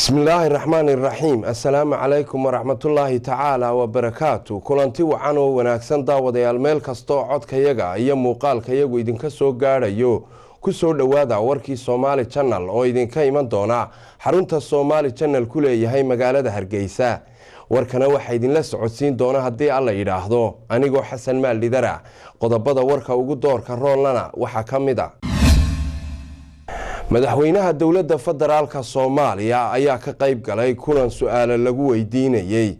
Bismillaahi raxmaani raxiim. Assalaamu calaykum waraxmatullaahi tacaala wabarakaatu. Kulanti wacan oo wanaagsan, daawadayaal, meel kastoo codkayaga iyo muuqaalkayagu idinka soo gaadhayo, ku soo dhowaada warkii Somaali Channel oo idinka iman doona xarunta Somaali Channel ku leeyahay magaalada Hargeysa. Warkana waxaa idinla socodsiin doona, haddii Alla yidhaahdo, anigoo Xasan Maaldhidara. Qodobada warka ugu doorka roonlana waxaa ka mid a: Madaxweynaha Dowladda Federaalka Soomaaliya ayaa ka qayb galay kulan su-aalo lagu weydiinayey.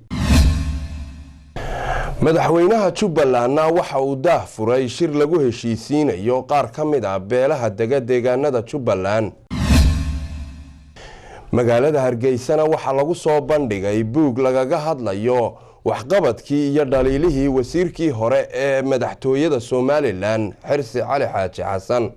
Madaxweynaha Jubbalandna waxa uu daah furay shir lagu heshiisiinayo qaar ka mid ah beelaha dega deegaanada Jubbaland. Magaalada Hargeysana waxaa lagu soo bandhigay buug lagaga hadlayo waxqabadkii iyo dhaliilihii wasiirkii hore ee madaxtooyada Somaliland, Xirsi Cali Xaaji Xasan.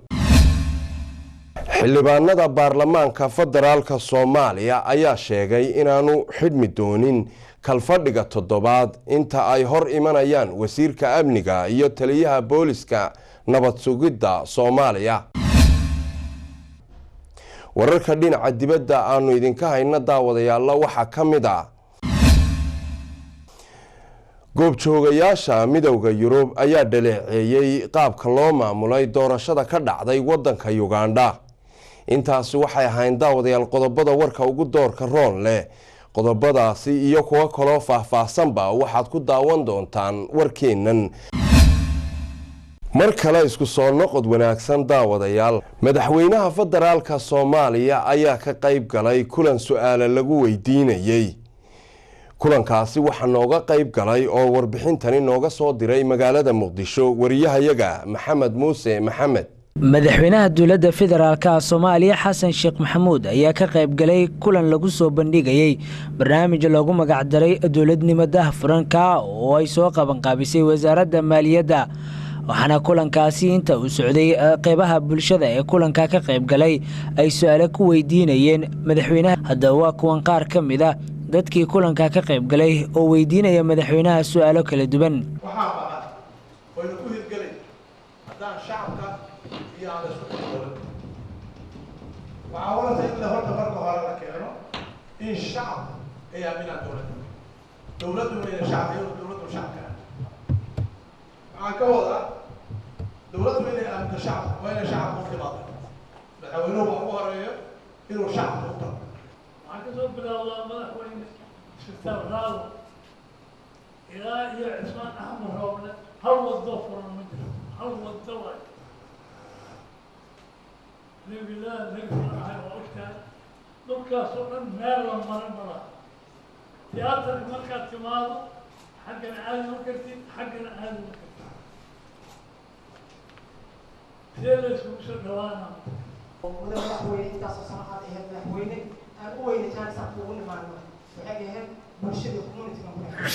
Xildhibaanada Baarlamaanka Federaalka Soomaaliya ayaa sheegay inaanu xidhmi doonin kalfadhiga toddobaad inta ay hor imanayaan wasiirka amniga iyo taliyaha booliska nabad sugidda Soomaaliya. Wararka dhinaca dibadda aanu idinka hayno, daawadayaalla, waxaa ka mid ah: goobjoogayaasha Midowda Yurub ayaa dhaleeceeyey qaabka loo maamulay doorashada ka dhacday wadanka Ugandha. Intaasi waxay ahayn, daawadayaal, qodobada warka ugu doorka roon leh. Qodobadaasi iyo kuwo kaloo faahfaahsanba waxaad ku daawan doontaan warkeennan. Mar kale isku soo noqod wanaagsan, daawadayaal. Madaxweynaha Federaalka Soomaaliya ayaa ka qayb galay kulan su-aalo lagu weydiinayey. Kulankaasi waxaa nooga qayb galay oo warbixintani nooga soo diray magaalada Muqdisho wariyahayaga Maxamed Muuse Maxamed. Madaxweynaha Dowladda Federaalka Soomaaliya, Xasan Sheekh Maxamuud, ayaa ka qaybgalay kulan lagu soo bandhigayey barnaamij loogu magacdaray Dowladnimo Daahfuranka oo ay soo qabanqaabisay Wasaaradda Maaliyadda. Waxaana kulankaasi inta uu socday qeybaha bulshada ee kulanka ka qaybgalay ay su-aalo ku weydiinayeen madaxweynaha. Haddaba, waa kuwan qaar ka mid a dadkii kulanka ka qaybgalay oo weydiinaya madaxweynaha su-aalo kala duwan. Waxaa maqan oyna ku hirgelay haddaan shacabka iyo aan la isku kalsoonin. Waxaa walata in la horta marka hore la keeno in shacabku ay aaminaan dowladda, dowladduna inay shacab, iyadu dowladdu shacabka aaminto. Waxaan ka wadaa, dowladdu inay aaminto shacabka waa inay shacabka u timaado. Madaxweynuhu waa ugu horeeyo inuu shacabka u tago. Waxaan kasoo bilaabaa, madaxweyne, Isbitaal Raado ilaa iyo Cismaan Axmed Rooble hal wado furan ma jirto, hal wado waay. Nebilaah nebisan ahay oo ogtahay dhulkaasoo dhan meel la marin ma laha. Tiyaatarka markaad timaado, xaggana aadi ma kartid, xaggana aadi ma kartid. Sidee la isugu soo dhawaana? Mudan madaxweyne, intaasoo sano aad ahayd madaxweyne, aan u weyne jaanis aan kuugu nimaano waxay ahayd bulshada community-ga ku dhex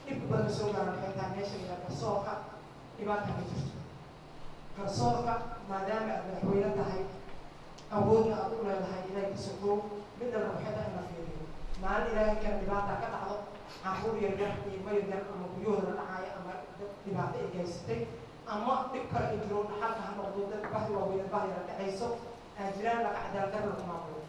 dhibka badan soo gaaran. Waxay tahay meesha la yidhaha garsoorka dhibaata ka jirto. Garsoorka, maadaama aad madaxweyne tahay, awoodna aad u leedahay, Ilaahay ka sokow, midnaba waxay tahay in la fiiriyo. Maalin Ilaahay kale dhibaata ka dhacdo, caruur yaryar, ilmo yaryar, ama guryahooda la dhacaayo, ama dad dhibaato ay gaysatay, ama dhib kale ay jiro, dhaxalka ha noqdo, dad bahdi waaweyn bahdi la dhacayso aan jiraan, laka cadaalad darro lagu maamulo.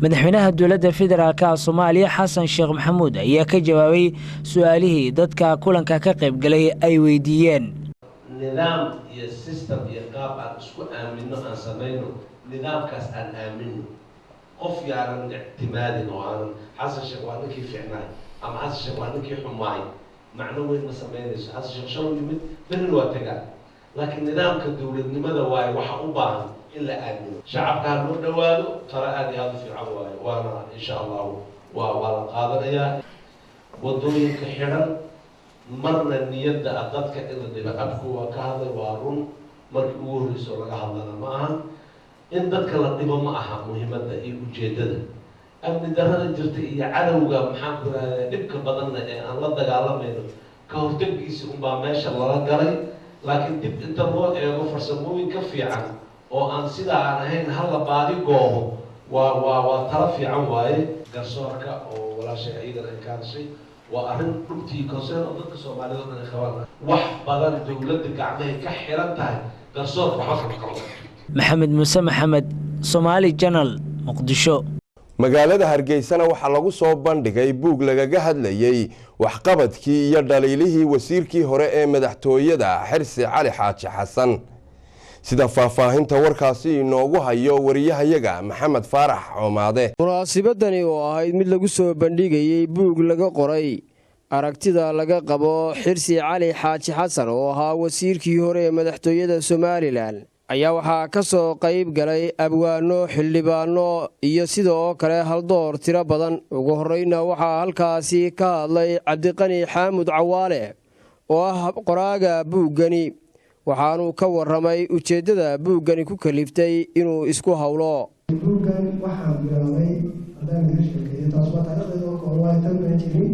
Madaxweynaha Dowladda Federaalka Soomaaliya, Xasan Sheekh Maxamuud, ayaa ka jawaabay su-aalihii dadka kulanka ka qaybgalay ay weydiiyeen. Nidaam iyo system iyo qaab aan isku aamino aan samayno, nidaamkaas aan aamino. Qof yaanan ictimaadin oo aanan "Xasan Sheekh waa ninkii fiicnaay" ama "Xasan Sheekh waa ninkii xumaay" macno weyn ma samaynayso. Xasan Sheekh shalow yimid, berrin waa tagaa, laakiin nidaamka dowladnimada waaye waxa u baahan in la aamino. Shacabka ha loo dhawaado. Talo aada iyo aada u fiican waaye, waana insha Allahu waa la qaadanayaa. Wadooyinka xidhan, marna niyadda ah dadka in la dhiba, abku waa ka hadlay, waa run. Markii ugu horreyso laga hadlana ma ahan in dadka la dhibo, ma aha muhiimadda iyo ujeeddada. Amni darrada jirta iyo cadowga, maxaan ku rahdaa, dhibka badanna ee aan la dagaalamayno ka hortagiisa unbaa meesha lala galay. Laakiin dib inta loo eego, farsamooyin ka fiican oo aan sidaa aan ahayn hala baadi goobo. Waa talo fiican waaye. Garsoorka oo walaashay iyadana ay ka hadashay waa arrin dhubtii concern oo dadka Soomaalida o dhan ay qabaan. Wax badan dowladda gacmahay ka xiran tahay, garsoorka waxba kama qabo. Maxamed Muuse Maxamed, Somaali Channel, Muqdisho. Magaalada Hargeysana waxaa lagu soo bandhigay buug lagaga hadlayey waxqabadkii iyo dhaliilihii wasiirkii hore ee madaxtooyada Xirsi Cali Xaaji Xasan. Sida faahfaahinta warkaasi inoogu hayo wariyahayaga Maxamed Faarax Coomaade. Munaasibadani oo ahayd mid lagu soo bandhigayey buug laga qoray aragtida laga qabo Xirsi Cali Xaaji Xasan oo ahaa wasiirkii hore ee madaxtooyada Somalilan ayaa waxaa ka soo qayb galay abwaano, xildhibaano iyo sidoo kale haldoor tiro badan. Ugu horreynna waxaa halkaasi ka hadlay Cabdiqani Xaamud Cawaale oo ah qoraaga buuggani, waxaanuu ka warramay ujeeddada buuggani ku kaliftay inuu isku howlo. Buuggan waxaan bilaabay haddaan iga sheekeeyo, taas waa taariikhdeeda oo kooban, waa tan baan jirin.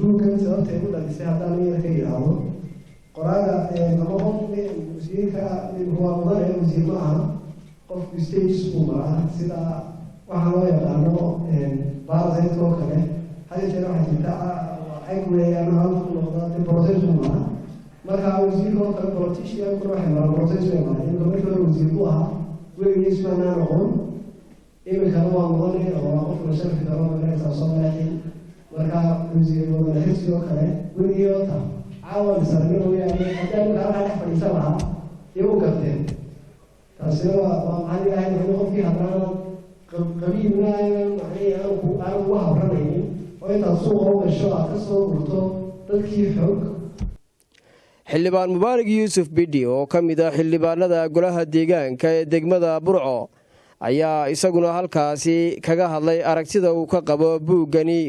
Buuggan sababta igu dhalisay haddaan yar ka yidhaahdo, qoraaga ama qof wasiirka waa mudane, wasiir ma aha. Qofku stages buu maraa, sida waxaa loo yaqaano parasite oo kale. Had iyo jeer waxaa jirta ag weeyaan halku noqda de process buu maraa. Marka wasiirka oo kale, politiciankuna waxay maraan process bay maraan. Imika markii hore wasiir buu ahaa, weligiis maanaa noqon. Imikana waa mudane oo waa qof la sharfi karo, magaraysaa, soo madaxii. Marka wasiir mudane Xirsi oo kale weligii ota caawa misarni mooyaane, haddii imika halkaa dhex fadhiisan lahaa iyagu garteen. Taasina waa maxaa Ilaahay wuxuu qofkii haddana qabiilna macnihii aan ugu habranaynin oo intaad suuqa u gasho aad ka soo gurto dadkii xog. Xildhibaan Mubaarak Yuusuf Bidhi oo ka mid ah xildhibaanada golaha deegaanka ee degmada Burco ayaa isaguna halkaasi kaga hadlay aragtida uu ka qabo buuggani.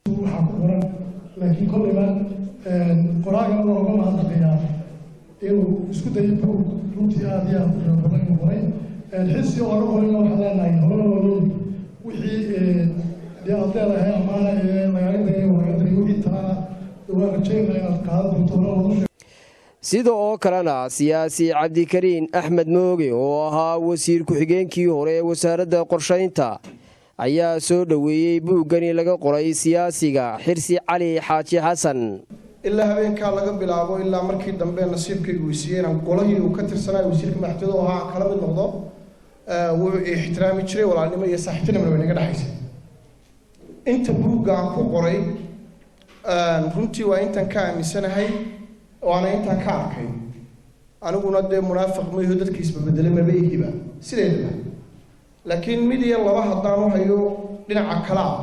Waxaa ku qoran, laakiin kolleyba qoraagana waa uga mahadnaqayaa inuu isku dayay buug runtii aada iyo aada u qiimo badan inuu qoray. Xirsi oo laga qorayna waxaan leenahay horena waa loo wixii dee aad leedahay amaana ee lagaaga dagay, waa laga dagay. Wixii talana waa rajaynaa inaad qaadan doonto, hore waad u sheegay. Sida oo kalena siyaasi Cabdikariin Axmed Mooge oo ahaa wasiir ku-xigeenkii hore ee wasaaradda qorshaynta ayaa soo dhoweeyey buuggani laga qoray siyaasiga Xirsi Cali Xaaji Xasan. Ilaa habeenkaa laga bilaabo ilaa markii dambe nasiibkaygu uu siiyey inaan golahii uu ka tirsanayo, wasiirka madaxtooyada oo ahaa, kala mid noqdo, wuxuu ixtiraami jiray, walaalnimo iyo saaxiibtinimona way naga dhexaysay. Inta buugga aan ku qoray runtii waa intaan ka aaminsanahay, waana intaan ka arkay. Aniguna dee munaafiq ma iho, dadka isbabedelay maba ihiba sideedaba, laakiin mid iyo laba haddaan u hayo dhinaca kale ah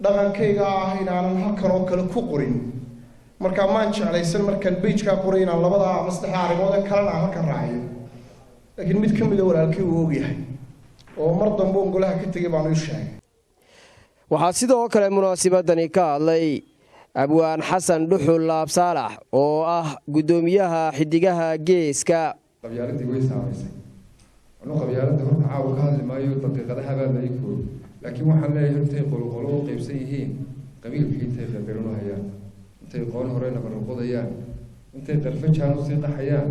dhaqankayga ah inaanan halkan oo kale ku qorin. Marka maan jeclaysan markaan page-kaa qoray inaan labadaa ama saddexdaa arrimood ee kalena aan halkan raaciyo, laakiin mid ka mida walaalkii uu ogyahay oo mar dambe un golaha ka tegay baanu ii sheegay. Waxaa sidoo kale munaasibadani ka hadlay abwaan Xasan Dhuxul Laab Saalax oo ah guddoomiyaha Xidigaha Geeska. Qabyaaladii way saamaysay. Anuu qabyaaladda horta caawa ka hadli maayo, daqiiqadaha baa la ii koobi, laakiin waxaan leeyahay intay qolqolo u qaybsan yihiin, qabiilkii intay qadarinu hayaan, intay qoon hore nabarqodayaan, intay qarfajaan usii qaxayaan,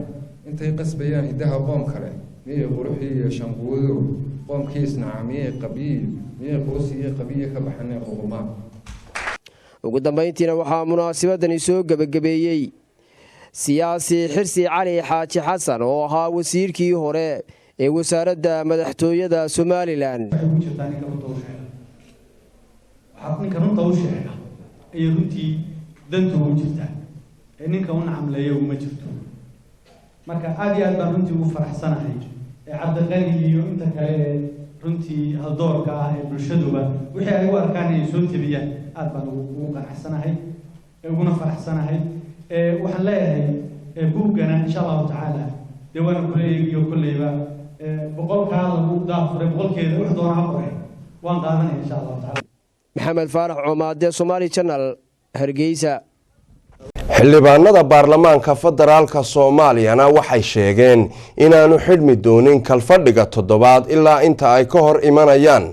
intay qasbayaan hiddaha qoom kale, miyay quruxii yeeshaan quwado? Qoomkii isnacaa miyay qabiil, miyay quusi iyo qabiya ka baxanay ququmaan? Ugu dambayntiina waxaa munaasibadani soo gebagabeeyey siyaasi Xirsi Cali Xaaji Xasan oo ahaa wasiirkii hore ee wasaaradda madaxtooyada Somalilan. Waxay ugu jirtaa ninka runta u sheega. Waxaa ninka runta u sheega ayay runtii danta ugu jirtaa ee ninka u nacamleeya uma jirto. Marka aad iyo aad baan runtii ugu faraxsanahay ee Cabdiqani iyo inta kale ee runtii haldoorka ah ee bulshaduba wixii ay u arkaan inay soo tebiyaan, aad baan ugu qanacsanahay ee uguna faraxsanahay. Waxaan leeyahay buuggana insha Allahu tacaala dee waana kula eegiyo kolleyba 100-kaa lagu daafuray 100-keeda wax doona ha qoray, waan qaadanaya insha Allahu tacaala. Maxamed Faarax Coomaade, Somaali Channel, Hargeysa. Xildhibaanada baarlamaanka federaalka Soomaaliyana waxay sheegeen inaanu xidhmi doonin kalfadhiga toddobaad ilaa inta ay ka hor imanayaan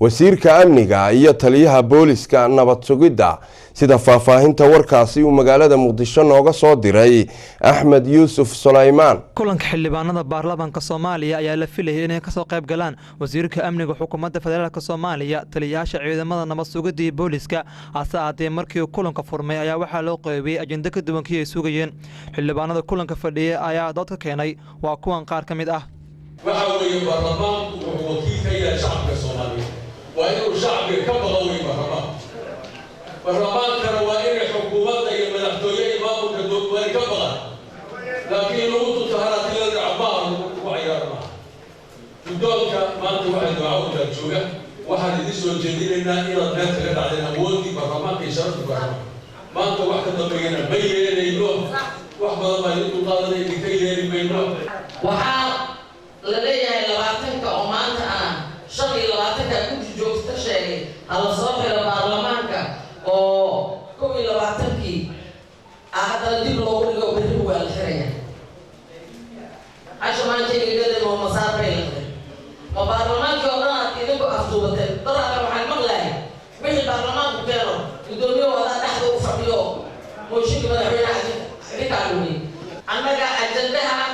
wasiirka amniga iyo taliyaha booliska nabad sugidda. Sida faahfaahinta warkaasi uu magaalada Muqdisho nooga soo diray Axmed Yuusuf Sulaymaan. Kulanka xildhibaanada baarlamaanka Soomaaliya ayaa la filayay inay kasoo qayb galaan wasiirka amniga xukuumadda federaalka Soomaaliya, taliyayaasha ciidamada nabad sugidda iyo booliska. Hase ahaatee, markii kulanka furmay ayaa waxaa loo qeybiyey ajendo ka duwan kii ay sugayeen. Xildhibaanada kulanka fadhiyay ayaa dood ka keenay. Waa kuwan qaar ka mid ah. Waxa weeye, baarlamaanku wuxuu wakiil ka yahay shacabka Soomaaliyeed. Waa inuu shacbiga ka baqo wey baarlamaanka. Baarlamaankana waa inay xukuumadda iyo madaxtooye iyo maamulka waa ka baqan, laakiin lagu tunto haraatila dhaco maaha, lagu cayaaro maaha. Guddoonka maanta waxay ducawdkaa jooga, waxaan idin soo jeedinaynaa inaad meel kaga dhacdeen awooddii baarlamaanka iyo sharaftii baarlamaanka. Maanta wax ka dambeeyana ma yeelayno. Wax badan baa idin dulqaadanay, idinka yeeli mayno. Waxaa la leeyahay 20-ka oo maanta ah, 25-ka guddi joogta sheegay hala soo xiro baarlamaanka, oo 21-kii ah haddana dib loogu dhigo, berri waa la xiraya. Casho maankayga oo masaar bay laqday ma baarlamaankii oo dhan aad idinku afduubateen. Daraada waxaan maqlahay wixii baarlamaanku keeno guddoomiye wadaa dhexda u fadhiyo, mooshinka madaxweynaha idinkaa dhumiyey. Annaga ajandaha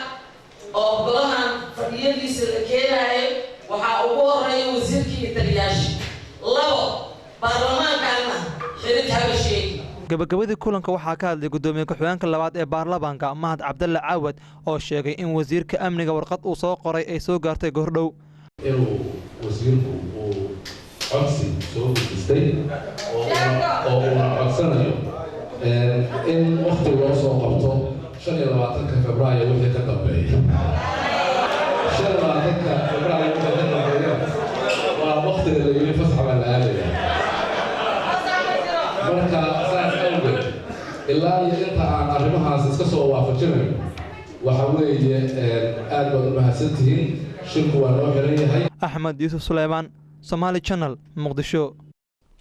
oo golahan fadhiyadiisa la keenaayo waxaa ugu horeeya wasiirkii iyo taliyaashii. Labo, baarlamaankaana xirid haba sheegi. Gabagabadii kulanka waxaa ka hadlay guddoomiye ku-xigeenka labaad ee baarlamaanka, Mahad Cabdalle Caawad, oo sheegay in wasiirka amniga warqad uu soo qoray ay soo gaartay goordhow. Inuu wasiirku uu codsi soo gudbistay oo uuna codsanayo in wakti loo soo qabto 25-ka Febraayo wixii ka dambeeya. 25-ka Febraayo wixii ka dambeeya waa waktiga la yiri fasax baa la aadaya. Marka saas awgeed, ilaa iyo inta aan arrimahaas iska soo waafajinayo, waxa weeye aad baad u mahadsantihiin, shirku waa noo xiran yahay. Axmed Yuusuf Suleymaan, Somaali Channel, Muqdisho.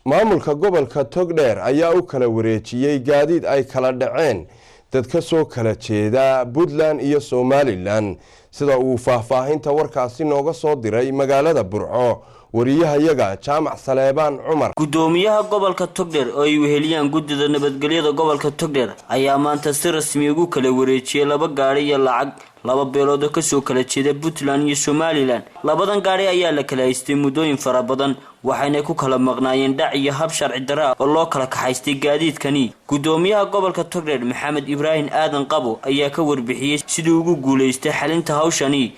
Maamulka gobolka Togdheer ayaa u kala wareejiyey gaadiid ay kala dhaceen dad ka soo kala jeeda Puntland iyo Somaliland, sida uu faahfaahinta warkaasi nooga soo diray magaalada Burco wariyahayaga Jaamac Saleebaan Cumar. Gudoomiyaha gobolka Togdheer oo ay weheliyaan guddida nabadgelyada gobolka Togdheer ayaa maanta si rasmi ugu kala wareejiyey laba gaadhi iyo lacag laba beelood oo kasoo kala jeeda Puntland iyo Somaliland. Labadan gaadhi ayaa la kala haystay muddooyin fara badan, waxayna ku kala maqnaayeen dhac iyo hab sharci darra oo loo kala kaxaystay gaadiidkani. Gudoomiyaha gobolka Togdheer, Maxamed Ibraahim Aadan Qabo, ayaa ka warbixiyey sidii ugu guulaystay xalinta hawshani.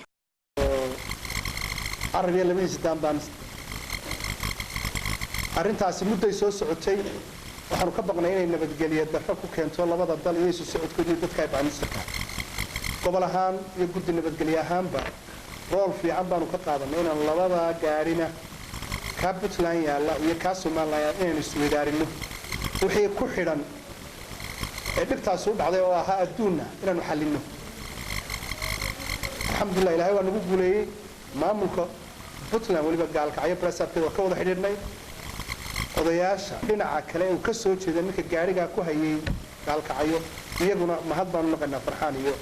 Carab iyo labadiisa daan baan arrintaasi mudday soo socotay. Waxaanu ka baqnay inay nabadgelyo darro ku keento labada dal iyo isu socodkoodii dadka ay baanisarka. Gobol ahaan iyo guddi nabadgelyo ahaanba rool fiican baanu ka qaadanay inaan labada gaarina, kaa Puntland yaalla iyo kaa Somaliland yaalla, inaynu isweydaarinno wixii ku xidhan ee dhibtaasi u dhacday oo ahaa adduunna inaanu xallinno. Alxamdulilah, Ilahay waa nagu guuleeyey. Maamulka Puntland, weliba Gaalkacyo bresabkeeda, waa ka wada xidhiidhnay. Odayaasha dhinaca kale uu ka soo jeeda ninka gaarigaa ku hayay Gaalkacyo, iyaguna mahad baanu naqaynaa, farxaan iyo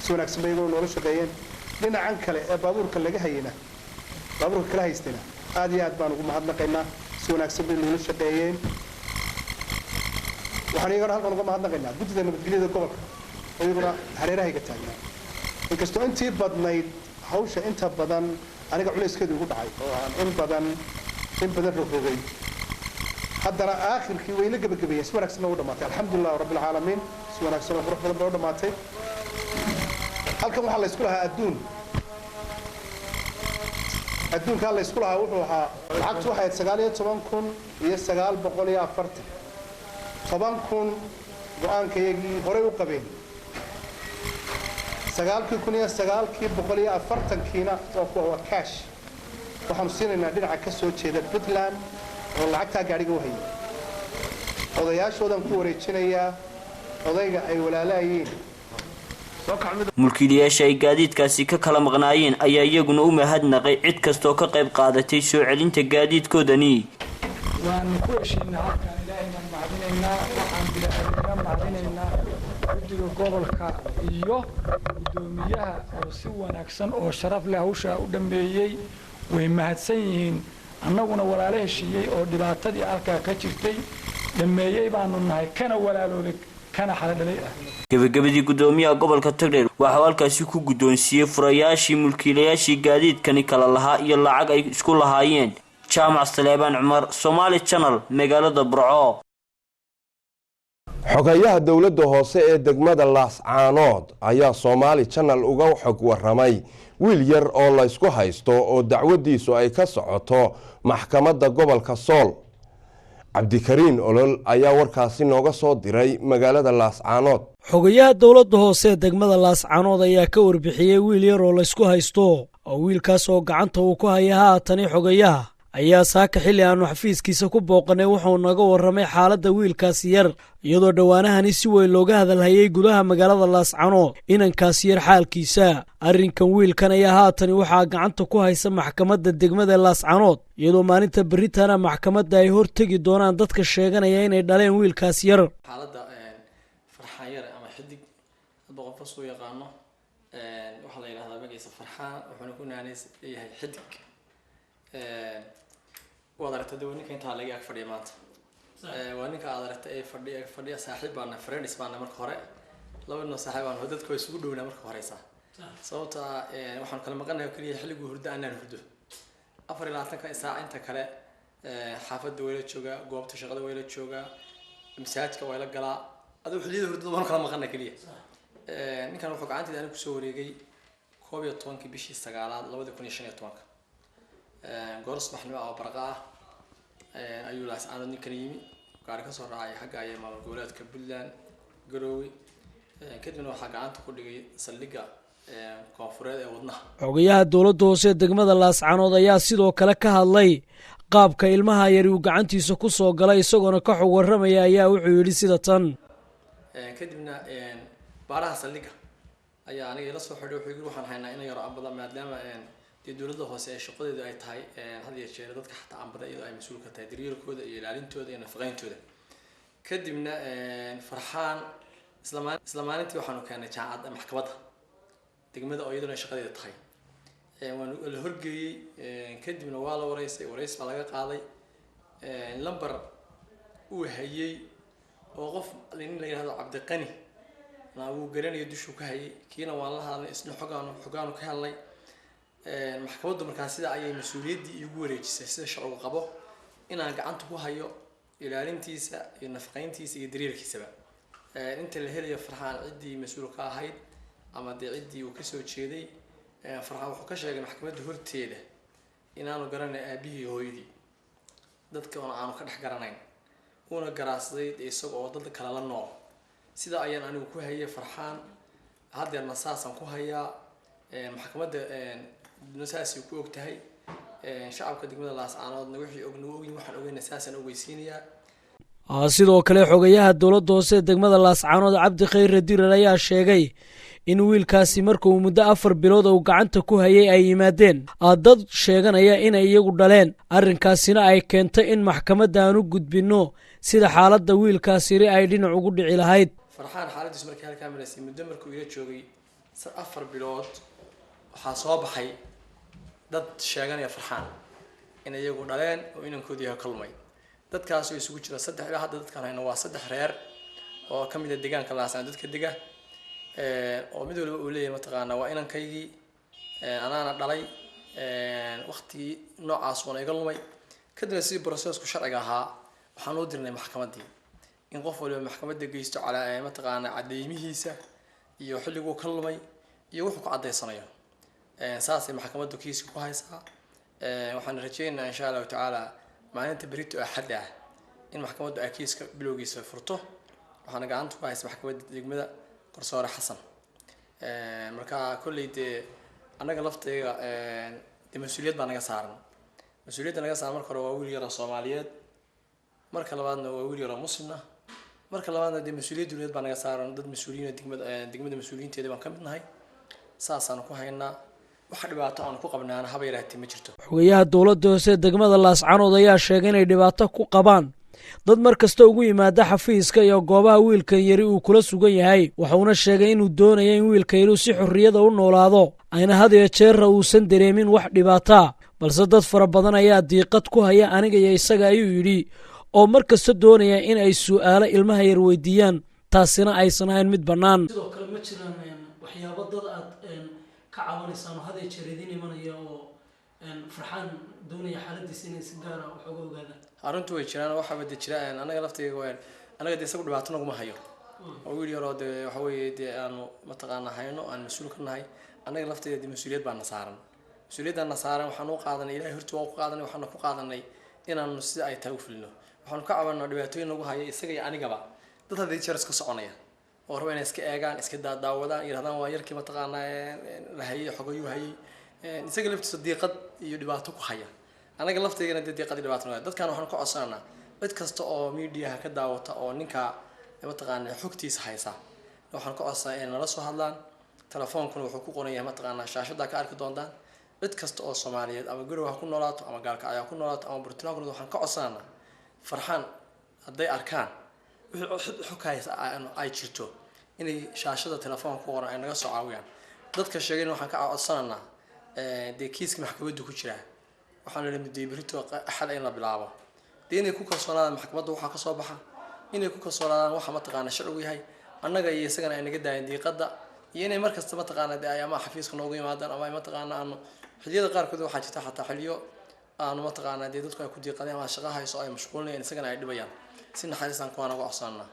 si wanaagsan bay iyaguna noola shaqeeyeen. Dhinacan kale ee baabuurka laga hayayna, baabuurka kala haystayna, aad iyo aad baan ugu mahadnaqaynaa, si wanaagsan bay noola shaqeeyeen. Waxaan iyagana halkan uga mahadnaqaynaa guddida nabadgelyada gobolka oo iyaguna hareerahayga taagnaa, inkastoo intii badnayd hawsha inta badan aniga culayskeedu igu dhacay oo aan in badan rogrogay, haddana aakhirkii way la gebagabeeyeen, si wanaagsan u dhamaatay. Alxamdulilah rabbi alcaalamiin, si wanaagsan oo qurux badan bay u dhamaatay. Halkan waxaa la isku lahaa adduun. Adduunkaa la isku lahaa wuxuu ahaa, lacagtu waxay ahayd 19,940. 10,000 go-aankayagii horey u qabeen, 9,940-kiina waa kuwa, waa cash. Waxaanu siinaynaa dhinaca ka soo jeeda Puntland oo lacagtaa gaadhiga u hayay. Odayaashoodaan ku wareejinayaa, odayga ay walaalaayeen. Mulkiilayaasha ay gaadiidkaasi ka kala maqnaayeen ayaa iyaguna u mahadnaqay cid kastoo ka qayb qaadatay soo celinta gaadiidkoodani. Waanu ku heshiinaa halkaan. Ilaahay baan mahadinaynaa, waxaan bini-aadamka mahadinaynaa, guddiga gobolka iyo guddoomiyaha oo si wanaagsan oo sharaf leh hawshaa u dhammeeyey, way mahadsan yihiin. Annaguna walaalo heshiiyey oo dhibaatadii halkaa ka jirtay dhammeeyey baanu nahay, kana walaaloobay, kana xaladhalay ah. Gebagabadii, guddoomiyaha gobolka Togdheer waxauu halkaasi ku guddoonsiiyey furayaashii mulkiilayaashii gaadiidkani kala lahaa iyo lacag ay isku lahaayeen. Jaamac Saleebaan Cumar, Somaali Channel, magaalada Burco. Xogayaha dowladda hoose ee degmada Laascaanood ayaa Soomaali Channel uga xog waramay wiil yar oo laysku haysto oo dacwadiisu ay ka socoto maxkamadda gobolka Sool. Cabdikariin Olol ayaa warkaasi nooga soo diray magaalada Laascaanood. Xogayaha dowladda hoose ee degmada Laascaanood ayaa ka warbixiyey wiil yar oo laysku haysto, oo wiilkaas oo gacanta uu ku haya haatani. Xogayaha ayaa saaka xilli aanu xafiiskiisa ku booqanay wuxuu naga warramay xaaladda wiilkaasi yar, iyadoo dhowaanahani si weyn looga hadalhayay gudaha magaalada Laascaanood inankaasi yar xaalkiisa. Arrinkan wiilkan ayaa haatani waxaa gacanta ku haysa maxkamadda degmada Laascaanood, iyadoo maalinta berritana maxkamadda ay hortegi doonaan dadka sheeganaya inay dhaleen wiilkaasi yar. Xaaladda Farxaan Yare ama Xidig, hadba qof kasuu yaqaano, waxaa la yidhahdaa magaciisa Farxaan, wuxuuna ku naanays leeyahay Xidig. Waad aragtay de, waa ninka intaa laga ag fadhiya maanta. Waa ninka aad aragtay ee fadhiya ag fadhiya. Saaxiib baana, friends baana marka hore, laba ninoo saaxiib baana, dadka waa isugu dhownaa marka horeysa, sababta waxaan kala maqanahay oo keliya xilliguu hurdo anaan hurdo. 24-ka saac inta kale xaafadda wayla joogaa, goobta shaqada wayla joogaa, masaajidka wayla galaa, adigu xilliyada hurdada waanu kala maqanay keliya. Ninkan wuxuu gacanteeda anigu kusoo wareegay 11-kii bishii sagaalaad 2015-ka, goor subaxnimo ah oo barqa ah ayuu Laascaanood ninkan yimi, gaari kasoo raacay xagga aya maamul goboleedka Puntland, Garoowe. Kadibna waxaa gacanta ku dhigay saldhigga koonfureed ee Wadnaha. Xogayaha dowladda hoose ee degmada Laascaanood ayaa sidoo kale ka hadlay qaabka ilmaha yari uu gacantiisa ku soo galay, isagoona ka xog warramaya ayaa wuxuu yidhi sida tan. Kadibna baaraha saldhigga ayaa aniga ila soo xidhay, wuxuu yiri waxaan haynaa ina yaro ambada, maadaama dee dowladda hoose ee shaqadeedu ay tahay had iyo jeer dadka xataa ambada iyadoo ay mas-uul ka tahay daryeelkooda iyo ilaalintooda iyo nafaqeyntooda. Kadibna Farxaan isla maalintii waxaanu keenay jaamacadda, maxkamadda degmada oo iyaduna shaqadeeda tahay, waanu la horgeeyey. Kadibna waa la wareysay, wareys baa laga qaaday. Lamber uu hayey oo qof nin la yihahdo Cabdiqani na wuu garanayo dushuu ka hayay, kiina waan la hadalnay, isna xogaanu ka helnay. Maxkamaddu markaa sida ayay mas-uuliyaddii iigu wareejisay, sida sharcigu qabo, inaan gacanta ku hayo ilaalintiisa iyo nafaqeyntiisa iyo daryeelkiisaba inta la helayo Farxaan ciddii mas-uul ka ahayd ama dee ciddii uu kasoo jeeday. Farxaan wuxuu ka sheegay maxkamadda horteeda inaanu garanay aabihii iyo hooyadii, dadka oona aanu ka dhex garanayn, uuna garaasday dee isaga oo dad kale la nool. Sida ayaan anigu ku hayay Farxaan, haddeerna saasaan ku hayaa, maxkamadda saasay ku og tahay. Shacabka degmada Laascaanoodna wixii og nagu ogyin, waxaan ogeyna saasaan ogeysiinayaa. Sidoo kale xogayaha dowladda hoose ee degmada Laascaanood Cabdi Khayre Dirar ayaa sheegay in wiilkaasi markauu muddo 4 bilood uu gacanta ku hayay ay yimaadeen dad sheeganaya inay iyagu dhaleen, arrinkaasina ay keentay in maxkamadda aan u gudbinno sida xaaladda wiilkaasiri ay dhinac ugu dhici lahayd. Farxaan xaaladiisu markii halkaa maraysay, muddo markuu ila joogay 4 bilood, waxaa soo baxay dad sheeganaya Farxaan in iyagu dhaleen oo inankoodii yahay ka lumay. Dadkaasoo isugu jira saddex, ilaa hadda dadkaan hayno waa saddex reer oo ka mid ah deegaanka Laasaan dadka dega, oo mid waliba uu leeyahay mataqaanaa waa inankaygii, anaana dhalay, waqtigii noocaas uuna iga lumay. Kadibna sidii processku sharciga ahaa waxaan u dirnay maxkamaddii in qof waliba maxkamadda geysto calaa mataqaanaa cadeymihiisa iyo xilliguu ka lumay iyo wuxuu ku caddaysanayo. Saasay maxkamaddu kiiska ku haysaa. Waxaan rajeynaynaa insha Allahu tacaala maalinta berito Axadda ah in maxkamaddu ay kiiska bilowgiisa furto. Waxaana gacanta ku haysa maxkamadda degmada garsoore Xasan. Marka kolley dee annaga laftayga dee mas-uuliyad baa naga saaran. Mas-uuliyadda naga saaran marka hore waa wiil yaroo Soomaaliyeed, marka labaadna waa wiil yaroo Muslimna, marka labaadna dee mas-uuliyad dowladeed baa naga saaran. Dad mas-uuliyiin oo degmada mas-uuliyiinteeda baan ka mid nahay, saasaanu ku haynaa. Wax dhibaato aanu ku qabnaana haba yaraatee ma jirto. Xogayaha dowladda hoose degmada Laascanood ayaa sheegay inay dhibaato ku qabaan dad mar kasta ugu yimaada xafiiska iyo goobaha wiilkan yari uu kula sugan yahay, wuxuuna sheegay inuu doonaya in wiilka yari si xorriyada u noolaado, ayna had iyo jeerra uusan dareemin wax dhibaataa, balse dad fara badan ayaa diiqad ku haya aniga iyo isaga, ayuu yidhi, oo mar kasta doonaya in ay su'aalo ilmaha yar weydiiyaan, taasina aysan ahayn mid bannaan. Sidoo kale ma jiraan waxyaabo dad aad ka cabanaysaan oo had iyo jeer idin imanaya oo Farxaan doonaya xaaladiisa inay si gaara wax uga ogaadaan? Arrintu way jiraan, waxaaba de jira annaga laftayga waan Anaga dee isagu dhibaato naguma hayo, oo wiil yaroo dee waxa weeye dee aanu mataqaana hayno, aan mas-uul ka nahay. Annaga lafteeda dee mas-uuliyad baa na saaran. Mas-uuliyaddaa na saaran waxaan u qaadanay, Ilahay horti waan ku qaadanay, waxaana ku qaadanay inaanu sida ay tahay u fulino. Waxaanu ka cabanaa dhibaatooyin nagu haya isaga iyo anigaba, dad hadii jeer iska soconaya oo raba inay iska eegaan, iska daadaawadaan, yidhahdaan waa yarkii mataqaanaa la hayay, xogayuu hayay. Isaga laftiisa diiqad iyo dhibaato ku haya, anaga lafteygana dee diiqad iyo dhibaato nagu haya. Dadkan waxaan ka codsananaa cid kasta oo miidiyaha ka daawata oo ninka mataqaanaa xogtiisa haysa, waxaan ka codsanaa inay nala soo hadlaan. Telefoonkuna wuxuu ku qoran yahay mataqaanaa shaashadaa ka arki doontaan. Cid kasta oo Soomaaliyeed, ama Garowe ha ku noolaato, ama Gaalkacyo ha ku noolaato, ama Puntland ha ku noolaato, waxaan ka codsananaa Farxaan hadday arkaan wixii xog haysa ay jirto inay shaashada telefoonka ku qoran ay naga soo caawiyaan. Dadka sheegayna waxaan ka codsananaa, dee kiiska maxkamaddu ku jiraa, waxaan la mudayay berito Axad in la bilaabo, dee inay ku kalsoonaadaan maxkamadda waxaa ka soo baxa, inay ku kalsoonaadaan waxa mataqaana sharcigu yahay, annaga iyo isagana ay naga daayeen diiqadda, iyo inay markasta mataqaana dee ay ama xafiiska noogu yimaadaan ama ay mataqaana aanu xilliyada qaarkood waxaa jirta xataa xilliyo aanu mataqaana dee dadku ay ku diiqadeen ama shaqa hayso, ay mashquulinayaan, isagana ay dhibayaan. Si naxariistaan kuwaan uga codsananaa.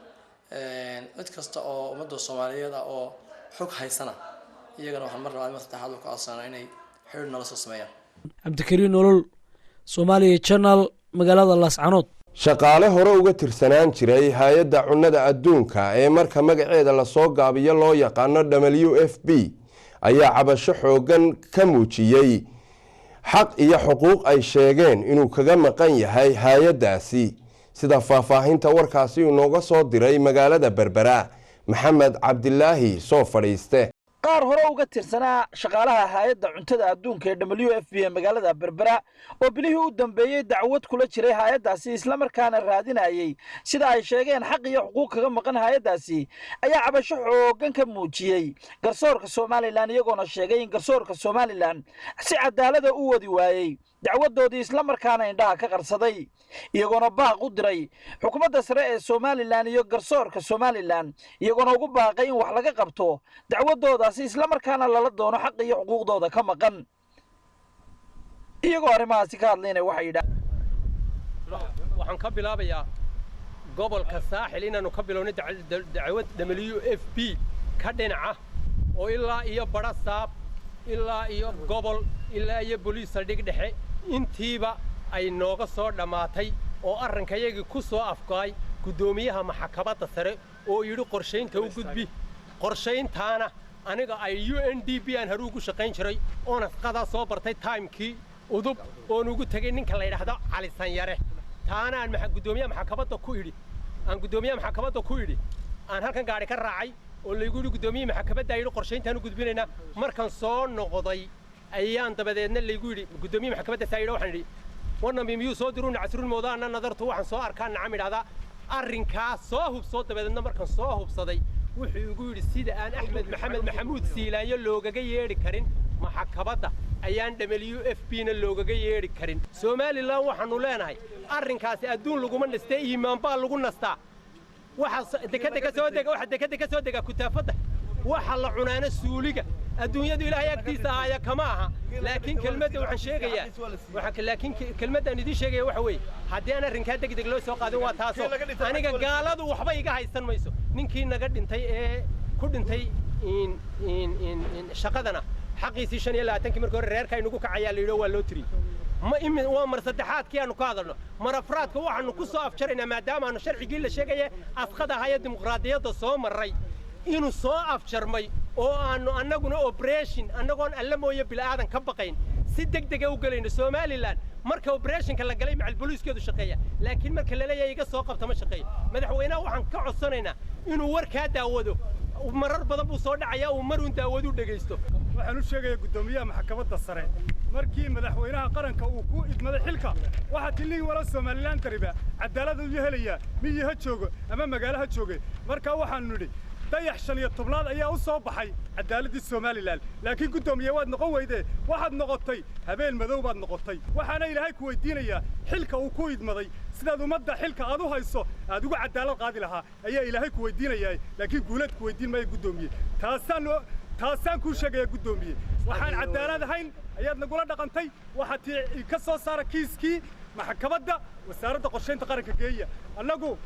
Cid kasta oo ummadda Soomaaliyeed ah oo xog haysana, iyagana waxaan mar labaad, mar saddexaad ka codsanaa inay xiriir nala soo sameeyaan. Cabdikariin Nolol, Soomaaliya Channel, magaalada Laascanood. Shaqaale hore uga tirsanaan jiray hay-adda cunnada adduunka ee marka magaceeda lasoo gaabiyo loo yaqaano WFP ayaa cabasho xooggan ka muujiyey xaq iyo xuquuq ay sheegeen inuu kaga maqan yahay hay-addaasi. Sida faahfaahinta warkaasi uu nooga soo diray magaalada Berbera Maxamed Cabdilaahi soo fadhiiste. Qaar hore uga tirsanaa shaqaalaha hay-adda cuntada adduunka ee WFP ee magaalada Berbera oo bilihii u dambeeyey dacwad kula jiray hay-addaasi, islamarkaana raadinayey sida ay sheegeen xaq iyo xuquuq kaga maqan hay-addaasi, ayaa cabasho xooggan ka muujiyey garsoorka Somaliland, iyagoona sheegay in garsoorka Somaliland si cadaalada u wadi waayey dacwadoodii, islamarkaana indhaha ka qarsaday, iyagoona baaq u diray xukuumadda sare ee Somaliland iyo garsoorka Somaliland, iyagoona ugu baaqay in wax laga qabto dacwadoodaasi, islamarkaana lala doono xaq iyo xuquuqdooda ka maqan. Iyagoo arrimahaasi ka hadlayna waxay yidhahdeen: Waxaan ka bilaabayaa gobolka Saaxil inaannu ka bilownay dacwad WFP ka dhinaca oo ilaa iyo Badhasaab, ilaa iyo gobol, ilaa iyo boliis saldhig dhexe intiiba ay nooga soo dhammaatay, oo arrinkayagii ku soo afgo'ay guddoomiyaha maxkamadda sare oo yidhi qorshaynta u gudbi. Qorshayntaana aniga ay UNDP aan hore ugu shaqayn jiray oon asqadaa soo bartay timekii udub oon ugu tegey ninka la yidhaahdo Cali Sanyare, taana aan guddoomiyaha maxkamadda ku idhi, aan guddoomiyaha maxkamadda ku idhi, aan halkan gaadhi ka raacay oo laygu yidhi guddoomiyaha maxkamadda yidhi qorshayntaan u gudbinaynaa. Markan soo noqday ayaan dabadeedna laygu yidhi guddoomiyaha maxkamadda saa yidhi. Waxaan idhi warnami miyuu soo diruu nacasrun moodaana nadartu waxaan soo arkaa nacam idhahdaa arrinkaa soo hubsoo. Dabadeedna markan soo hubsaday wuxuu igu yidhi sida aan Axmed Maxamed Maxamuud Siilaanyo loogaga yeedhi karin maxkamadda ayaan WFP na loogaga yeedhi karin Somaliland. Waxaanu leenahay arrinkaasi adduun laguma nastee, iimaan baa lagu nastaa. Waxa dekada ka soo dega, waxa dekada ka soo dega kutaafadda, waxa la cunaana suuliga. Adduunyadu Ilaahay agtiisa aaya kama aha. Laakiin kelmadda waxaan sheegayaa, waxaan laakiin kelmaddan idiin sheegaya waxa weeye haddii aan arrinkaa degdeg loo soo qaadin, waa taasoo aniga gaaladu waxba iga haysan mayso. Ninkii naga dhintay ee ku dhintay in in in in shaqadana xaqiisii 25-kii markii hore reerka inugu kacayaa la yidhi waa loo tiriyey. Ma imi waa mar saddexaadkii aanu ka hadalno, mar afraadka waxaanu ku soo afjaraynaa maadaama aanu sharcigii la sheegaya asqada ahaya dimuqraadiyadda soo marray inuu soo afjarmay oo aanu annaguna operation annagoon alla mooye bilaadan ka baqayn si degdega u gelayno Somaliland. Marka operationka la galay macal booliiskeedu shaqeeya, laakiin marka la leeyahay iga soo qabta ma shaqeeyo. Madaxweynaha waxaan ka codsanaynaa inuu warkaa daawado, marar badan buu soo dhacayaa, uu maruun daawadu dhegaysto. Waxaan u sheegayaa guddoomiyaha maxkamadda sare, markii madaxweynaha qaranka uu ku idmaday xilka waxaa tilihii wala Somaliland dariba cadaalad uu helayaa, miyi ha joogo ama magaalo ha jooge. Marka waxaanu nidhi dayax 15aad ayaa u soo baxay cadaaladdii Somaliland, laakiin guddoomiye waad noqon weydee, waxaad noqotay habeen madow baad noqotay. Waxaana Ilaahay ku weydiinayaa xilka uu ku idmaday sidaad ummadda xilka aad u hayso aad ugu cadaalad qaadi lahaa ayaa Ilaahay ku weydiinayaa, laakiin guuleed ku weydiin maayo guddoomiye. Taasaan kuu sheegaya guddoomiye, waxaan cadaalad ahayn ayaad nagula dhaqantay. Waxaad tii ka soo saara kiiskii maxkamadda wasaaradda qorshaynta qaranka geeya annagu.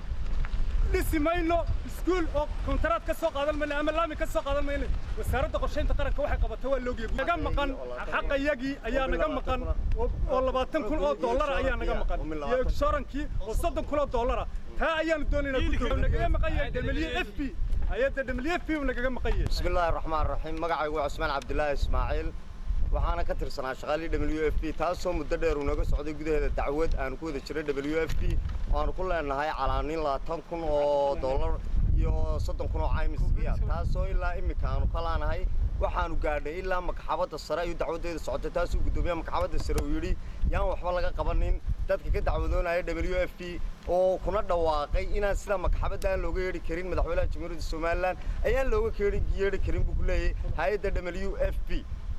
Dhisi mayno iskuul oo kontaraad ka soo qaadan mayno ama laami ka soo qaadan mayno. Wasaaradda qorshaynta qaranka waxay qabatay waa loogiya. Naga maqan xaqayagii ayaa naga maqan oo 20,000 oo dollar ayaa naga maqan, iyo insurance-kii oo 30,000 oo dollar. Taa ayaanu doonaynaa, gudoomiye. Nagaga maqan yahay WFP, hay'adda WFP uu nagaga maqan yahay. Bismi illaahi raxmaan raxiim. Magacaygu waa Cusmaan Cabdilaahi Ismaaciil, waxaana ka tirsanaa shaqaalii WFP, taasoo muddo dheer uu naga socday gudaheeda dacwad aanu ku wada jiray WFP oo aanu ku leenahay calaanin 20,000 oo dollar iyo 30,000 oo caymiskiya, taasoo ilaa iminka aanu ka laanahay. Waxaanu gaadhnay ilaa maxkamadda sare ayuu dacwaddeeda socotay, taasuu guddoomiyaha maxkamadda sare uu yidhi yaan waxba laga qabanin dadka ka dacwadoonaya WFP, oo kuna dhawaaqay inaan sida maxkamadda aan looga yeedhi karin madaxweynaha Jamhuuriyadda Somaliland ayaan looga yeedhi karin buu ku leeyahay hay'adda WFP.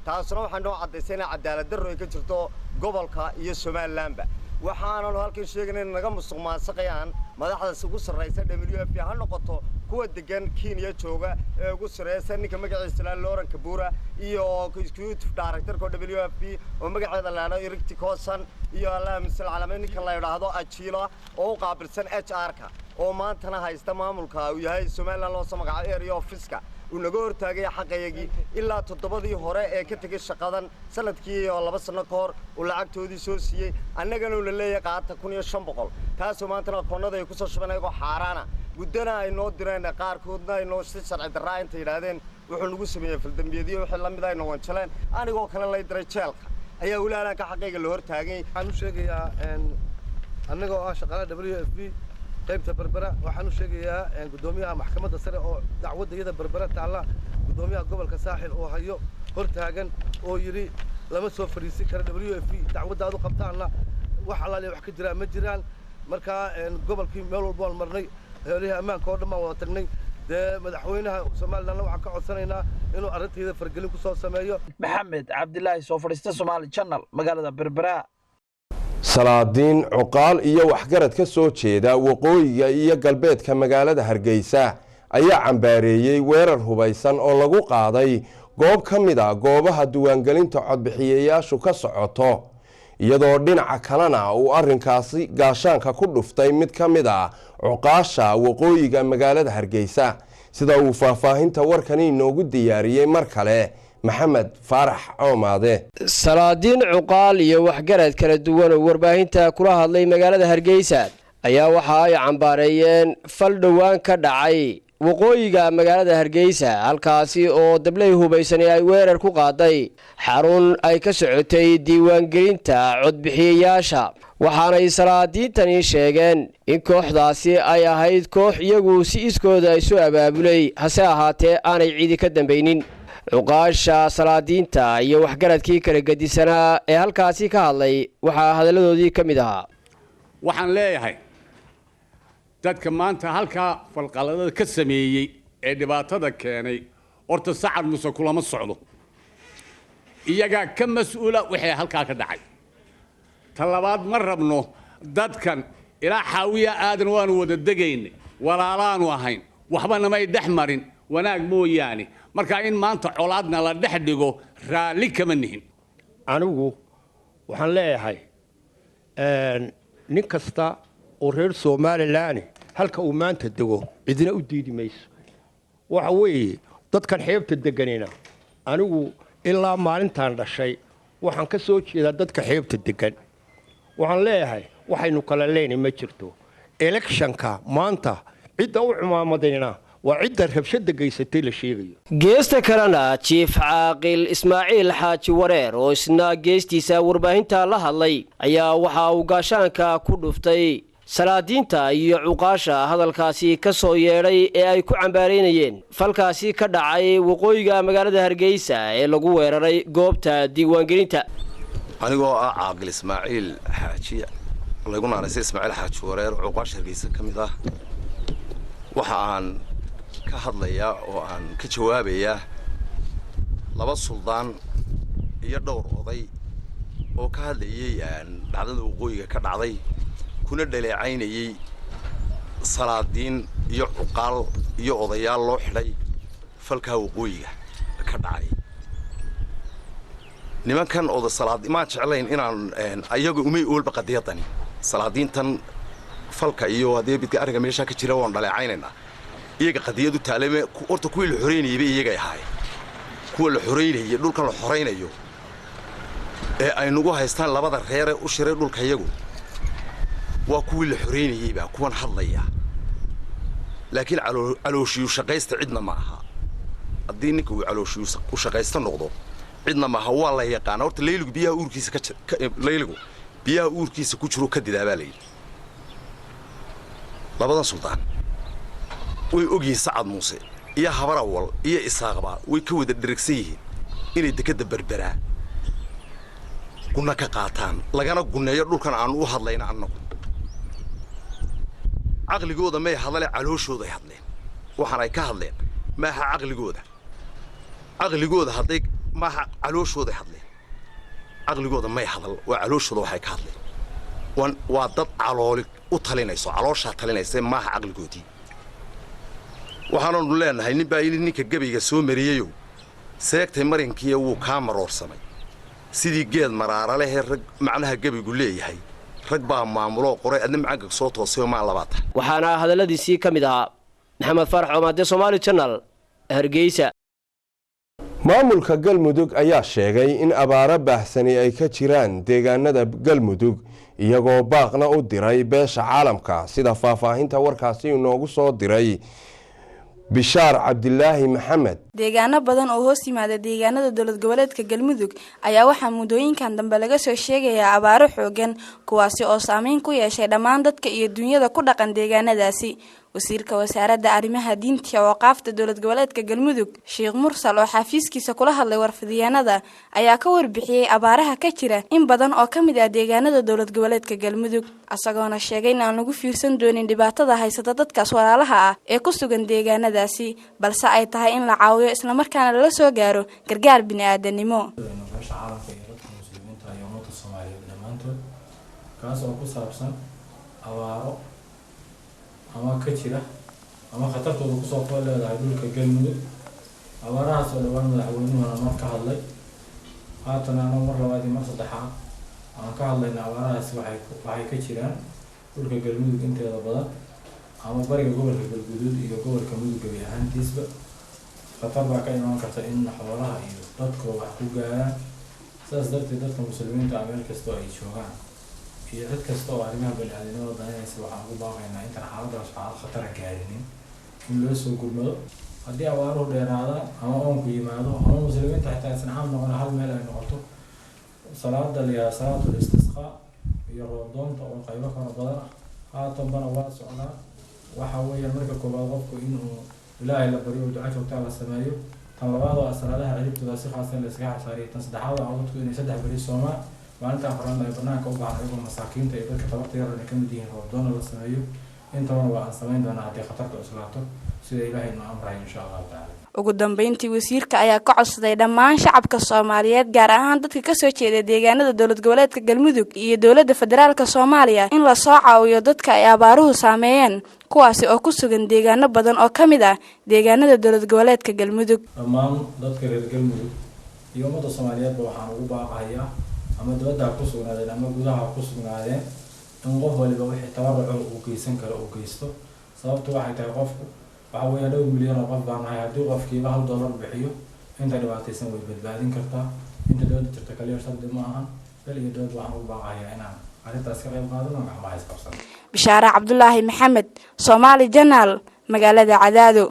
Taasuna waxaa noo caddaysay inay cadaalad darro ay ka jirto gobolka iyo Somalilandba. Waxaananu halkan sheegnay in naga musuq maasuqayaan madaxdaas ugu sarraysa WFP, ha noqoto kuwa degan Kenya jooga ee ugu sarreysa ninka magaciisa la Lauren Kabura, iyo executive director WFP oo magaceeda la yidhaahdo Eric Kosan, iyo Allah misal calaamad ninka la yidhaahdo Achila oo u qaabilsan HR-ka, oo maantana haysta maamulka uu yahay Somaliland loo soo magacaabo area office-ka, uu naga hortaagay xaqayagii ilaa toddobadii hore ee ka tegay shaqadan sanadkii iyo 2 sano ka hor uu lacagtoodii soo siiyey, annagana uu la leeyahay qaata 1500, taasoo maantana akoonnada ay kusoo shuban ayagoo xaaraana, muddana ay noo direen, qaarkoodna ay noo si sharci darraa inta yidhaahdeen wuxuu nagu sameeyey faldambiyadiyo wixii la mid ay noo wanjaleen, anigoo kale lay diray jeelka ayaa weli alaanka xaqayga la hortaagay. Waxaan u sheegayaa annaga oo ah shaqaalaha WFP qaybta Berbera, waxaan u sheegayaa guddoomiyaha maxkamadda sare oo dacwadda iyada Berbera taalla, guddoomiyaha gobolka Saaxil oo hayo hortaagan oo yidhi lama soo fadhiisin karo WFP, dacwadda aad u qabtaanna wax allaaliya wax ka jiraan ma jiraan. Markaa gobolkii meel walba waan marnay, heelihii ammaanka oo dhan baan wada tagnay. Dee madaxweynaha Somalilandna waxaan ka codsanaynaa inuu arrintayda fargelin ku soo sameeyo. Maxamed Cabdilaahi soo fadhiista, Somaali Channel, magaalada Berbera. Salaadiin, cuqaal iyo waxgarad ka soo jeeda waqooyiga iyo galbeedka magaalada Hargeysa ayaa cambaareeyey weerar hubaysan oo lagu qaaday goob ka mid a goobaha diiwaangelinta codbixiyayaashu ka socoto, iyadoo dhinaca kalena uu arrinkaasi gaashaanka ku dhuftay mid ka mid a cuqaasha waqooyiga magaalada Hargeysa, sida uu faahfaahinta warkani inoogu diyaariyey mar kale Maxamed Faarax Coomaade. Salaadiin, cuqaal iyo waxgarad kala duwan oo warbaahinta kula hadlay magaalada Hargeysa ayaa waxa ay cambaareeyeen fal dhowaan ka dhacay waqooyiga magaalada Hargeysa, halkaasi oo dabley hubaysani ay weerar ku qaaday xarun ay ka socotay diiwaangelinta codbixiyayaasha. Waxaanay salaadiintani sheegeen in kooxdaasi ay ahayd koox iyagu si iskooda isu abaabulay, hase ahaatee aanay ciidi ka dambaynin. Cuqaasha, salaadiinta iyo waxgaradkii kala gedisanaa ee halkaasi ka hadlay waxaa hadalladoodii ka mid ahaa: Waxaan leeyahay dadka maanta halkaa falqaladada ka sameeyey ee dhibaatada keenay, horta Sacad Muse kulama socdo, iyagaa ka mas-uula wixii halkaa ka dhacay. Ta labaad, ma rabno dadkan ilaa Xaawiya Aadan waanu wada degaynay, walaalaanu ahayn, waxba namay dhex marin wanaag mooyaane. Marka in maanta colaadna la dhex dhigo raalli kama nihin. Anigu waxaan leeyahay nin kasta oo reer Somalilan halka uu maanta dego cidina u diidi mayso. Waxa weeye dadkan xeebta deganina, anigu ilaa maalintaan dhashay waxaan ka soo jeedaa dadka xeebta degan. Waxaan leeyahay waxaynu kala leenay ma jirto. Electionka maanta cidda u cumaamadayna waa cidda rabshada geysatay la sheegayo. Geesta kalena, Jiif Caaqil Ismaaciil Xaaji Wareer oo isna geestiisa warbaahinta la hadlay ayaa waxa uu gaashaanka ku dhuftay salaadiinta iyo cuqaasha hadalkaasi ka soo yeedhay ee ay ku cambaaraynayeen falkaasi ka dhacay waqooyiga magaalada Hargeysa ee lagu weeraray goobta diiwaangelinta. Anigoo ah Caaqil Ismaaciil Xaaji, lagu naanaysay Ismaaciil Xaaji Wareer, cuqaasha Hargeysa ka mid ah, waxa aan ka hadlayaa oo aan ka jawaabayaa laba suldaan iyo dhowr oday oo ka hadlayay dhacdada waqooyiga ka dhacday, kuna dhaleecaynayey salaadiin iyo cuqaal iyo odayaal loo xidhay falkaa waqooyiga ka dhacay. Nimankan oda salaad maan jeclayn inaan ayaga umay oolba qadiyadani salaadiintan. falka iyo haddii bidka arrinka meeshaa ka jira waan dhaleecaynaynaa. Iyaga qadiyadu taaleme horta kuwii la xoreynayay bay iyagay ahaayeen, kuwa la xoreynayay, dhulkan la xoraynayo ee ay nagu haystaan labada reere u shiray dhulka iyagu waa kuwii la xoreynayeyba kuwan hadlaya. Laakiin calooshiyu shaqaysta cidna ma aha. Haddii ninka uu calooshiyu u shaqaysta noqdo, cidna maaha, waa la yaqaana. Horta layligu biyaha uurkiisa ka layligu biyaha uurkiisa ku jiro ka didaa baa la yidhi. Labadan suldaan way ogyihiin, Sacad Muuse iyo Habarawal iyo Isaaqba way ka wada dheragsan yihiin inay dekedda Berberaa gunna ka qaataan, lagana gunneeyo dhulkan aanu u hadlayna annagu. Caqligooda may hadale, calooshooday hadleen. Waxaan ay ka hadleen maaha caqligooda. Caqligooda hadday maaha, calooshooday hadleen. Caqligooda may hadal, waa calooshooda waxay ka hadleen. Waa dad calooli u talinayso, calooshaa talinaysa, maaha caqligoodii. Waxaananu leenahay, nin baa yidhi ninka gebayga soo mariyeyow seegtay marinkiiyo wuu kaa maroorsamay sidii geed maraara lehee. Rag macnaha gebaygu leeyahay, rag baa maamuloo qoray, adna macaanka soo toosayoo maan labaata. Waxaana hadalladiisii ka mid ahaa. Maxamed Farax Omaade, Somaali Channel, Hargeysa. Maamulka Galmudug ayaa sheegay in abaaro baahsani ay ka jiraan deegaanada Galmudug, iyagoo baaqna u diray beesha caalamka. Sida faahfaahinta warkaasi inoogu soo diray Bishaar Cabdilaahi Maxamed. Deegaano badan oo hoos yimaada deegaanada dowlad goboleedka Galmudug ayaa waxaa muddooyinkan dambe laga soo sheegayaa abaaro xoogan, kuwaasi oo saameyn ku yeeshay dhammaan dadka iyo dunyada ku dhaqan deegaanadaasi. Wasiirka wasaaradda arrimaha diinta iyo awqaafta dowlad goboleedka Galmudug, Sheekh Mursal, oo xafiiskiisa kula hadlay warfidyaanada, ayaa ka warbixiyey abaaraha ka jira in badan oo ka mid ah deegaanada dowlad goboleedka Galmudug, isagoona sheegay in aan lagu fiirsan doonin dhibaatada haysata dadkaas walaalaha ah ee ku sugan deegaanadaasi, balse ay tahay in la caawiyo islamarkaana lala soo gaaro gargaar bini-aadanimo. Beesha caalamka iyo dadka muslimiinta iyo ummadda Soomaaliyeed dhammaantood, kaas oo ku saabsan abaaro ama ka jira ama khatartooda kusoo fool leedahay dhulka Galmudug. Abaarahaas oo dhowaan madaxweynuhuna mar ka hadlay, haatan ano mar labaad iyo mar saddexaad aan ka hadlayna. Abaarahaasi waxay ka jiraan dhulka Galmudug inteeda badan ama bariga gobolka Galguduud iyo gobolka Mudug gebi ahaantiisba. Khatar baa ka imaan karta in xoolaha iyo dadku wax ku gaaraan. Sidaas darteed, dadka muslimiinta ah meel kastoo ay joogaan iyo cid kasta oo arrimaha bani-aadamnimada daneynaysa, waxaan ugu baaqaynaa intaan xaaladaas xaalad khatara gaarinin in loo soo gurmado. Haddii abaaruhu dheeraadaan ama oonku yimaado ama muslimiinta xitaa aysan caam noqon, hal meel ay noqoto, salaada la yihahdo salaatul istisqaa iyo roobdoonta oo qaybo fara badan ah haatanbana waa socdaa. Waxa weeyaan, marka koowaad qofku inuu Ilaahay la baryo oo duca joogtaa la sameeyo. Tan labaad oo ah salaadaha ciribtooda si khaasan la iskaga xasaariyo. Tan saddexaad oo ah dadku inay 3 beri soomaan, maalinta afraadna ay banaanka u baxaan ayagoo masaakiinta iyo dadka tabarta yar ay ka mid yihiin, roobdoona la sameeyo. Intabana waa aan samayn doonaa haddii khatarta cuslaato, sida Ilaahay noo amrayo, insha Allahu tacaala. Ugu dambeyntii, wasiirka ayaa ka codsaday dhammaan shacabka Soomaaliyeed, gaar ahaan dadka kasoo jeeda deegaanada dowlad goboleedka Galmudug iyo dowladda federaalka Soomaaliya, in lasoo caawiyo dadka ay abaaruhu saameeyeen, kuwaasi oo ku sugan deegaano badan oo ka mid ah deegaanada dowlad goboleedka Galmudug. Dhammaan dadka reer Galmudug iyo ummadda Soomaaliyeedba waxaan ugu baaqayaa, ama dibadda ha ku sugnaadeen ama gudaha ha ku sugnaadeen, in qof waliba wixii tabaruco uu geysan karo uu geysto. Sababtu waxay tahay, qofku waxa weeya dhowr milyan oo qof baan nahay. Haddii qofkiiba $1 bixiyo, inta dhibaataysan way badbaadin kartaa. Inta dibadda jirta kaliya shardi ma ahan. Dal iyo dibadda waxaan ugu baaqayaa inaan arrintaas ka qayb qaadano, gacmaha isqabsano. Bishaare Cabdulaahi Maxamed, Soomaali Channel, magaalada Cadaado.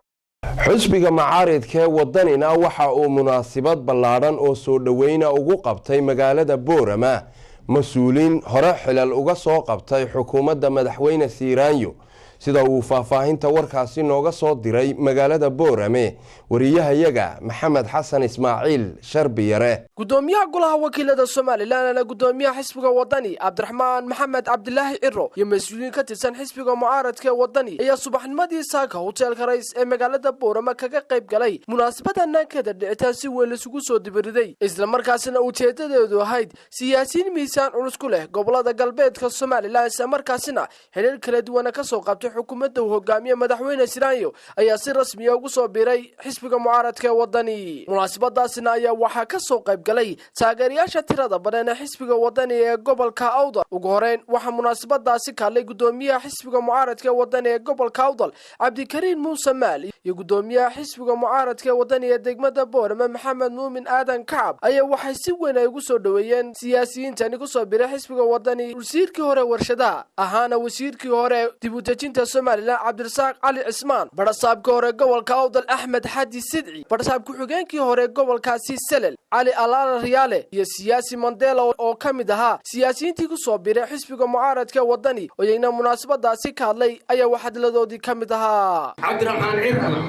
Xusbiga macaaridkee Wadanina waxa uu munaasibad ballaadhan oo soo dhoweyna ugu qabtay magaalada Boorama mas-uuliin hore xilal uga soo qabtay xukuumadda madaxweyne Siiraanyo. Sida uu faahfaahinta warkaasi nooga soo diray magaalada Boorame wariyahayaga Maxamed Xasan Ismaaciil Sharbiyare. Gudoomiyaha golaha wakiilada Somaliland ana gudoomiyaha xisbiga Wadani, Cabdiraxmaan Maxamed Cabdilaahi Ciro, iyo mas-uuliyiin ka tirsan xisbiga mucaaradka ee Wadani ayaa subaxnimadii saaka hoteelka Rays ee magaalada Boorama kaga qayb galay munaasabad hanaankeeda dhicitaan si weyn laisugu soo dibiriday, islamarkaasina ujeedadeedu ahayd siyaasiyiin miisaan culus ku leh gobolada galbeedka Somaliland, islamarkaasina xiriir kala duwana kasoo qabtay. doortay xukuumadda uu hogaamiye madaxweyne Silaanyo ayaa si rasmiya ugu soo biiray xisbiga mucaaradka ee Wadani. Munaasabadaasina ayaa waxaa ka soo qayb galay taageerayaasha tirada badan ee xisbiga Wadani ee gobolka Awdal. Ugu horeyn waxaa munaasabadaasi ka hadlay gudoomiyaha xisbiga mucaaradka ee Wadani ee gobolka Awdal, Cabdikariin Muuse Maal, iyo gudoomiyaha xisbiga mucaaradka ee Wadani ee degmada Boorama, Maxamed Muumin Aadan Kacab, ayaa waxay si weyn ay ugu soo dhoweeyeen siyaasiyiintani kusoo biray xisbiga Wadani wasiirkii hore warshadaha ahaana wasiirkii hore dib u dejinta Somaliland, Cabdirasaaq Cali Cismaan, badhasaabkii hore gobolka Awdal, Axmed Xadi Sidci, badhasaab ku-xigeenkii hore gobolkaasi Selel, Cali Alaala Riyaale, iyo siyaasi Mandela oo ka mid ahaa siyaasiyiintii kusoo biray xisbiga mucaaradka Wadani oo iyagna munaasabadaasi ka hadlay ayaa waxadladoodii ka mid ahaa. Cabdiraxmaan Cirana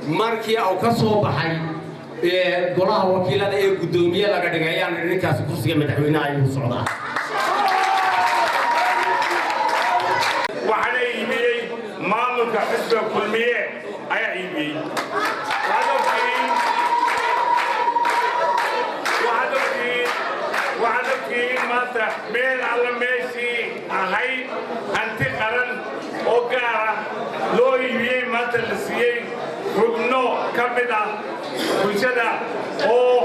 markii uu ka soo baxay golaha wakiilada ee guddoomiye laga dhigay ayaan ninkaasi kursiga madaxweynaha ayuu socdaa. Waxaana iibiyey maamulka xisbiga Kulmiye ayaa iibiyey. Waxaad ogtihiin maanta meel alla meeshii ahayd hanti qaran oo gaara loo iibiyey, maanta la siiyey xubno ka mid ah bulshada oo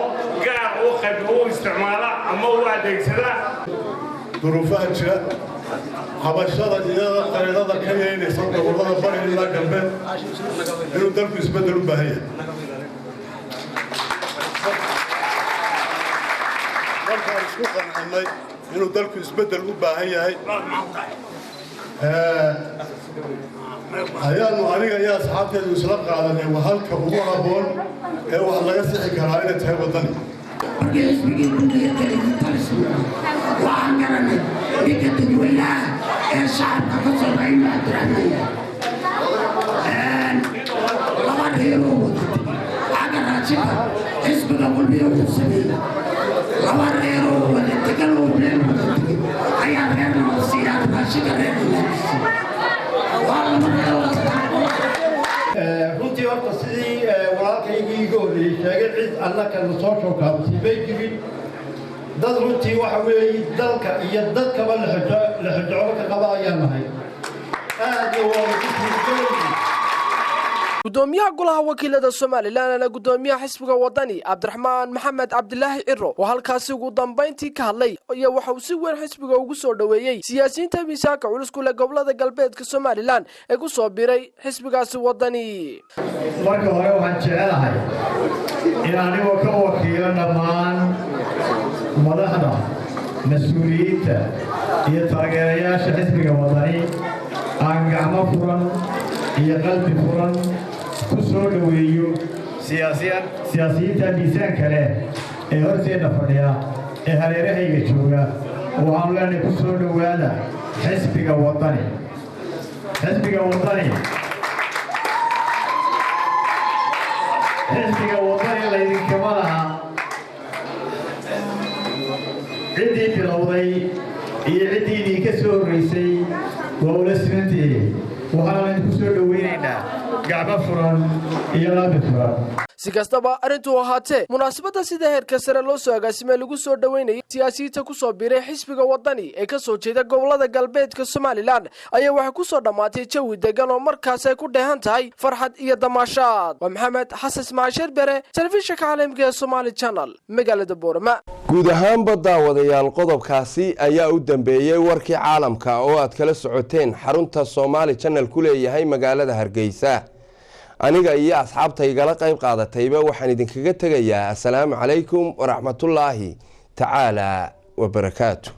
gaar u qayb u isticmaala ama u adeegsada. Duruufaha jira, habashada iyada qareerada ka yeynaysa gobollada bari ilaa galbeed, inuu dalku isbeddel u baahan yahay. Markaan isku qancinnay inuu dalku isbeddel u baahan yahay ayaanu aniga iyo asxaabteedu isla qaadanay halka ugu habboon ee wax laga sixi karaa inay tahay Waddani. Markii xisbigii Kulmiye keligii talismo, waxaan garanay ninka dadweynaha ee shacabka ka soo baxay inuu Cabdiraxmaan yahay. Laba reeroo wada tegey xagga raashinka xisbiga Kulmiye wuxuu sameeyey, laba reeroo wada degan oo meel wada tegey ayaa reerna la siiyaa raashinka, reerna la siiya, waa laba reeroo. Runtii horta sidii walaalkaygii iga horreeyey sheegay, cid annaka na soo shookaabisay may jirin. Dad runtii waxa weeye dalka iyo dadkaba laxojeclo ka qaba ayaan nahay, aadna waa lagu suurgelayay. Gudoomiyaha golaha wakiilada Somaliland ana gudoomiyaha xisbiga Wadani, Cabdiraxmaan Maxamed Cabdilaahi Ciro, oo halkaasi ugu dambayntii ka hadlay iyo waxa uu si weyn xisbiga ugu soo dhoweeyey siyaasiyiinta miisaanka culus ku leh gobolada galbeedka Somaliland ee ku soo biray xisbigaasi Wadani. Marka hore waxaan jecelahay in anigoo ka wakiilo dhammaan madaxda, mas-uuliyiinta iyo taageerayaasha xisbiga Wadani aan gacmo furan iyo qalbi furan ku soo dhoweeyo siyaasiyiinta miisaanka leh ee horteenna fadhiya ee hareerahayga jooga. Waxaanu leenahay, ku soo dhowaada xisbiga Wadani, xisbiga Wadani, xisbiga Wadani. Laydinkama laha, ciddii bilowday iyo ciddii idinka soo horraysay waa ula simantihiin. Waxaana idinku soo dhoweynaynaa gacmo furan iyo laabi furan. Si kastaba arrintuu ahaatee, munaasabadda sida heerka sare loo soo agaasimay lagu soo dhoweynayay siyaasiyiinta kusoo biiray xisbiga Wadani ee ka soo jeeda gobolada galbeedka Somaliland ayaa waxay ku soo dhammaatay jawi degan oo markaas ay ku dheehan tahay farxad iyo damaashaad. Waa Maxamed Xasan Ismaaciil Sherbere, telefishinka caalamka ee Somali Channel, magaalada Boorama. Guud ahaanba daawadayaal, qodobkaasi ayaa u dambeeyey warkii caalamka oo aad kala socoteen xarunta Somaali Channel ku leeyahay magaalada Hargeysa. Aniga iyo asxaabta igala qayb qaadatayba waxaan idinkaga tegayaa asalaamu calaykum waraxmatullaahi tacaala wabarakaatu.